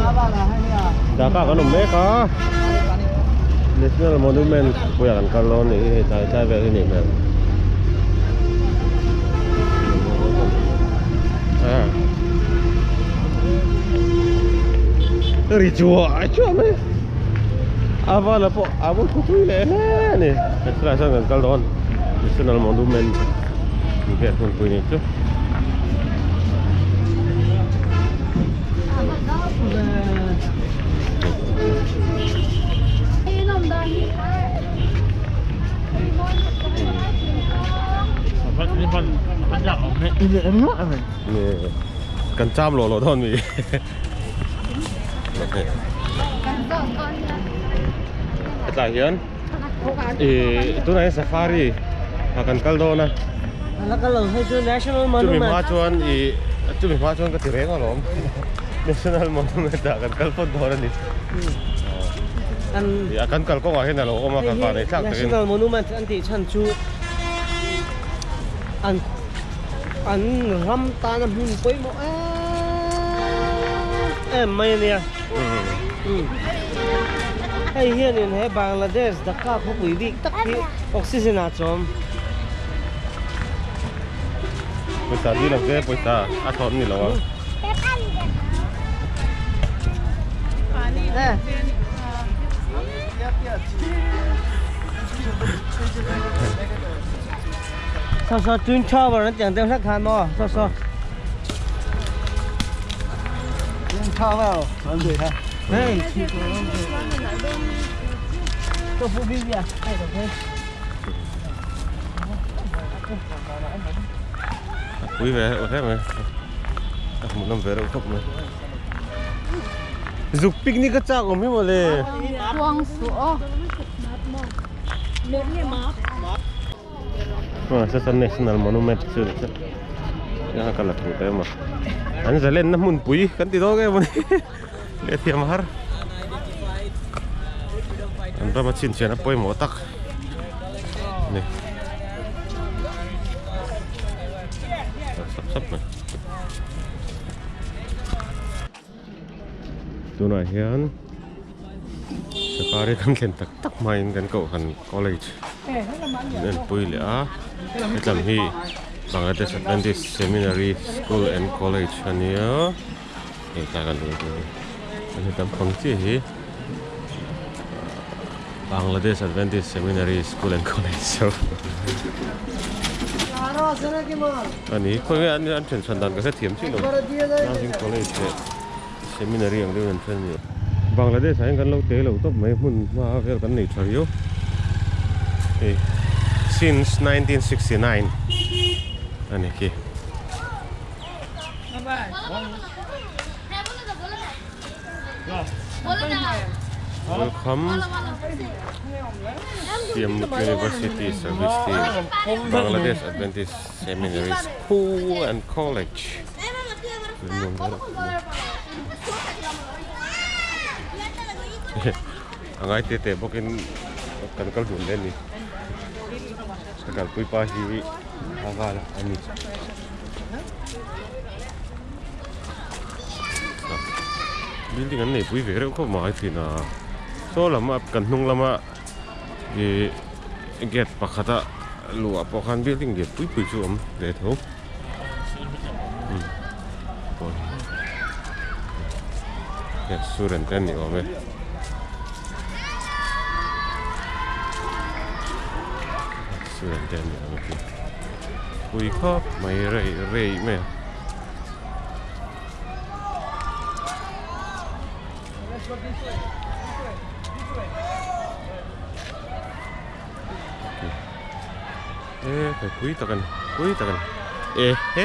Dhaka kan awm mek a National Monument puiah kan kal dawn nih hi hei tlai tlai vel hi nih hmel ri chuah chuah mai a vala pawh a bul thu thui leh hle a ni hetlaiah sawn kan kal dawn National Monument tih hmunpui nih chu. Kan cham lo lo dawn mi. Hetlai hian ih tunah hian safari ah kan kal dawn a. Ala kal lo hei chu National Monument. Chumi hma chuan ih chumi hma chuan ka ti reng alawm. National Monument ah kan kal phawt dawn a ni. Kan Ih a kan kal kawngah hian a lo awm a kan van ei thlak takin. National Monument an tih chhan chu an an ram tana hmun pawimawh em em mai a nia. Hei hianin he Bangladesh Dhaka khawpui bik tak hi oxygen ah chawm. Pawisa dil ang che pawisa a thlawt ni lo ang. Saw saw Twin Tower an tih ang deuh hlek khan maw saw saw. Twin Tower an tih kha. Hei A pui ve reuh hle mai a hmuhnawm ve reuh khawp mai. Zuk picnic a chak awm hi mawle. Kuang suh aw. Saw National Monument chu ni chu a kal a thu te maw an zalenna hmunpui kan ti dawn em a ni lehkhathiam har an rama chhinchhiahna pawimawh tak a ni sap sap mai. Tunah hian safari kan thlen tak tak hmain kan kohhran college an enpui leh a hetlam hi Bangladesh Adventist Seminary School and College a nia hei tlai kan hmuh tur hi an hetam phang chiah hi Bangladesh Adventist Seminary School and College ani khawi nge an then chhan dan ka hrethiam chiah lo Nursing College leh Seminary ang deuhin an then a ni Bangladesh ah hian kan lo te lo tawp mai hmun hma vel kan nei tha riau hei since 1969 a ni khi. Welcome Siam University Service Team Bangladesh Adventist Seminary School and College A ngai te te bawkin kan kal dun leh a ni ka kalpui pa hi a val a ni. Building an neipui ve reuh khawp mai thin a saw lam a kan hnung lama ih gate pakhata luhah pawh khan building lian pui pui chu a awm ve tho restaurant te a ni awm e. Restaurant te a ni awm e. Pui khawp mai rei rei mai a. E kai pui tak a ni pui tak a ni e he.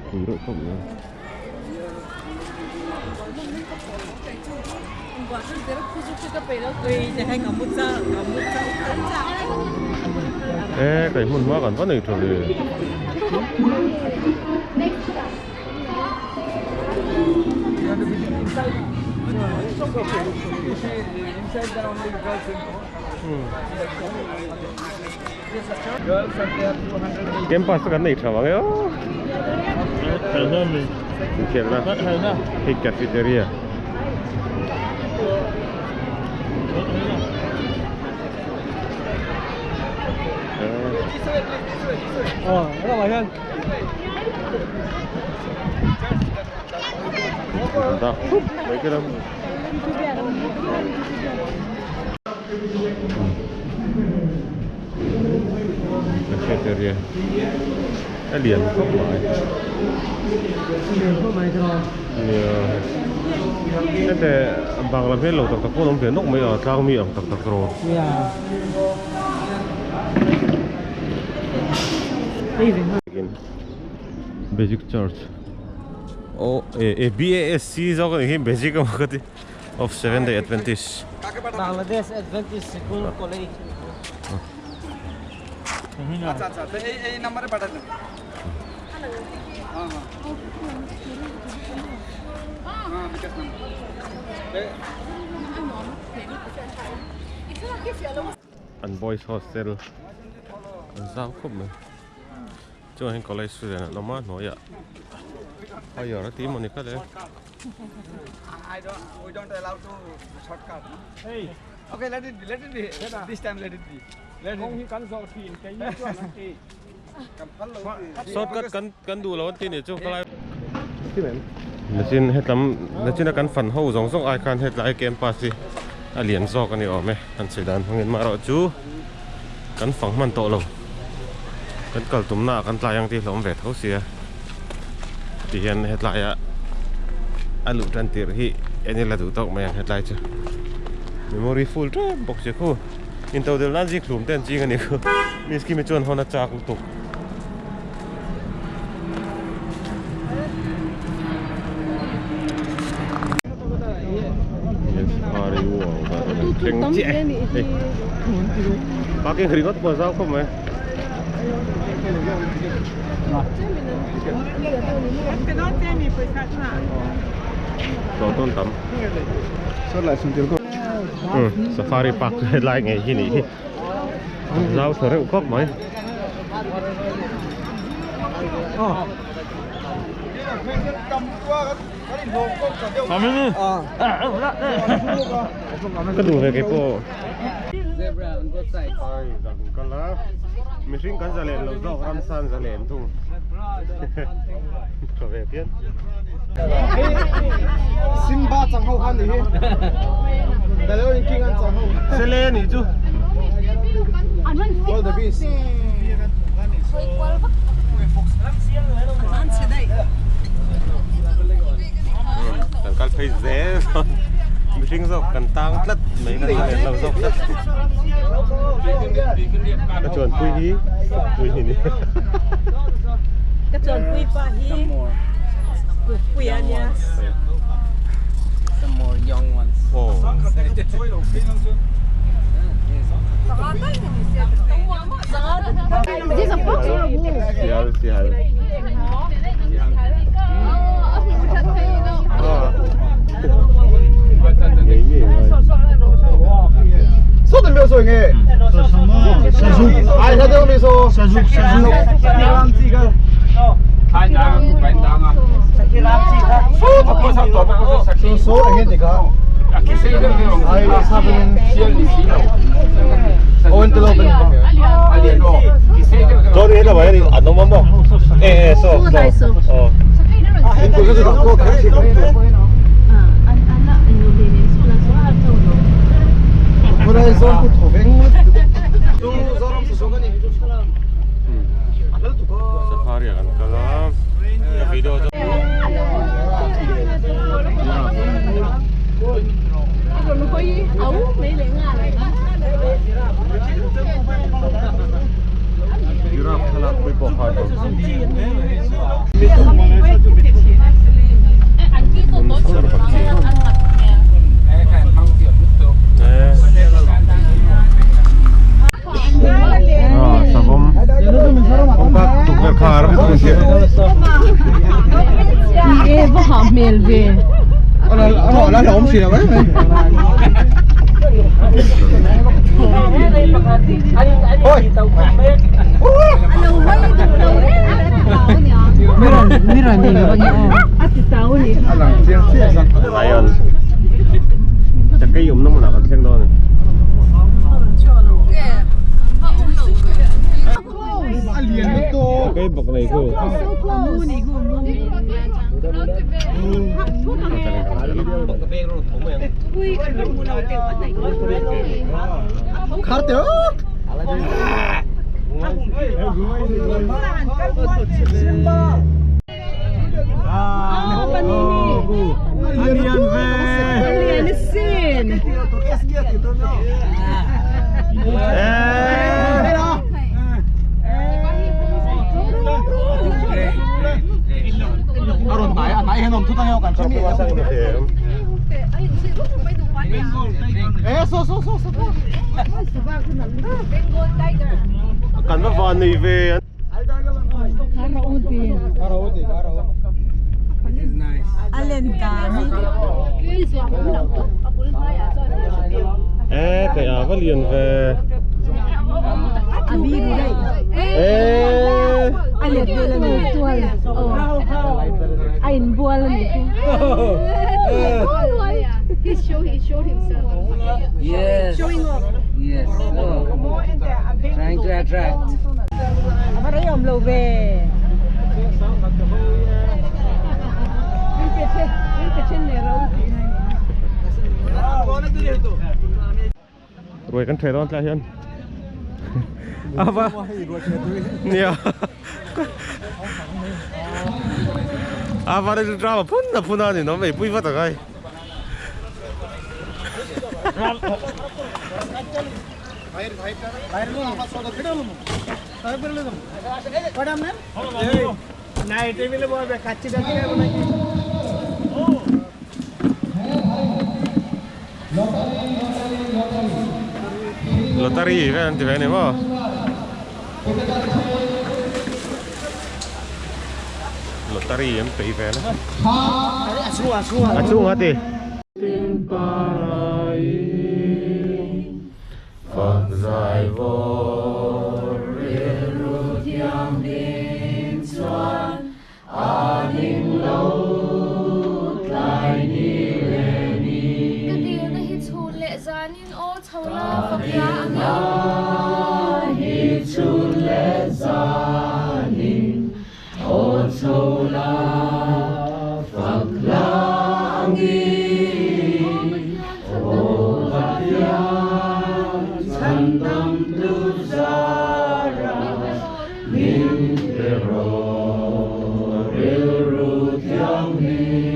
Pui reuh khawp mai. E kai hmun hma kan va nei tha ve. Campus kan nei tha vang e aw. Inkhelhna hei cafeteria. Cafeteria a lian khawp mai nia hete bangla hmel lo tak tak pawh an awm ve nawk mai a tlang mi ang tak tak rawh basic church aw e b a s c zawk a nih hi basic a maw ka ti of seven day adventist Bangladesh Adventist Sikul College An boys hostel an zau khawp mai chuan hian college student an awm a hnuaiah higher a tih mawni kha le. Shortcut kan kan duh lo an ti nih chu khalai Nachin hetlam nachina kan fan ho zawng zawng ai khan hetlai campus hi a lian zawk a ni awm e an chhui dan hmangin marawh chu kan fang hman tawh lo kan kal tumna ah kan tlai ang tih hlawm ve tho sia ti hian hetlai ah a luh tan tirh hi en ila duh tawk mai ang hetlai chu memory full tep bawk si khu intodelh nan zing hlum te an ching a ni khu miss kimi chuan hawn a chak lutuk. Parking ringawt pawh a zau khawp mai. Tlawh tawn tam. Safari park chu helai ngei hi nih hi. Zau tha reuh khawp mai. Ka duh ve kei pawh. Mihring kan zalen lo zawk ramsa an zalen thung. Tha ve phian. Simba chang ho khan ni hi. The Lion King an chang ho. Sele ni chu. All the beast. Kan kal phei zel mihring zawk kan tang tlat mai kan zalen lo zawk tlat. Ka chuan pui hi pui hi ni. Ka chuan pui pa hi pui a nia. Some more young ones. Oh. This a fox or a wolf? Sial sial. Ngei ngei mai. Sawt an sawi nge? Ai sa deuh mi so. So eng nge ti kha? Ai sa pin Owen te lo pin. Johnny he lamah hian an awm a maw? E e saw saw aw. Safari ah kan kal a ka video chu Giraffe thlalak pui pawh kha a Savawm kawngka tukverh kha a ram E va hah hmel ve. La hlauhawm hri lo mai mai. Lion Chakei awmna hmunah kan thleng dawn a ni. Chakei bawk nei khu. Kan va van nei ve. E kai a va lian ve. E Yes. Yes. Trying to attract. A va rei awm lo ve. Ruai kan theh dawn tlai hian a va nia a va rei drama phun na phun a ni no mei pui vat a ngai. Lottery vel an ti ve a ni maw? Lottery an peih vel a. A chhungah ti. Fak zai vawr rilru thianghlim chuan a ning lo tlai ni leh ni. Ka dilna hi chhun leh zanin aw chho la fak la ang i. Ka dilna hi chhun leh zanin aw chho la fak la ang i. Aw Pathian chhandamtu zara min pe rawh rilru thianghlim.